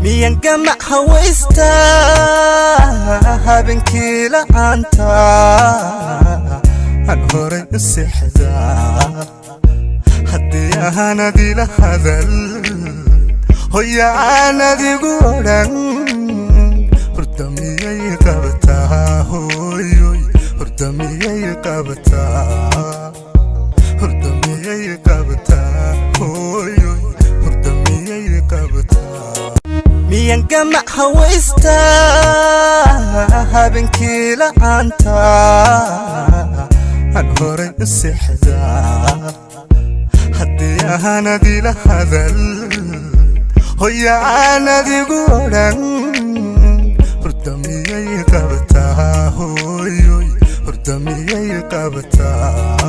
Miyan gamac hawaystaa habeenkii la'aanta aan horay u seexdaa? Haddii aanad ila hadal, hoya aanad igu odhan, hurda miyay qabataa? Hooyoy, hurda miyay qabataa? Hurda miyay qabataa? Hooyoy, hurda miyay qabataa? Miyan gamac hawaystaa habeenkii la'aanta aan horay u seexdaa? Haddii aanad ila hadal, hoya aanad igu odhan, hurda miyay qabataa? Hooyoy, hurda miyay qabataa?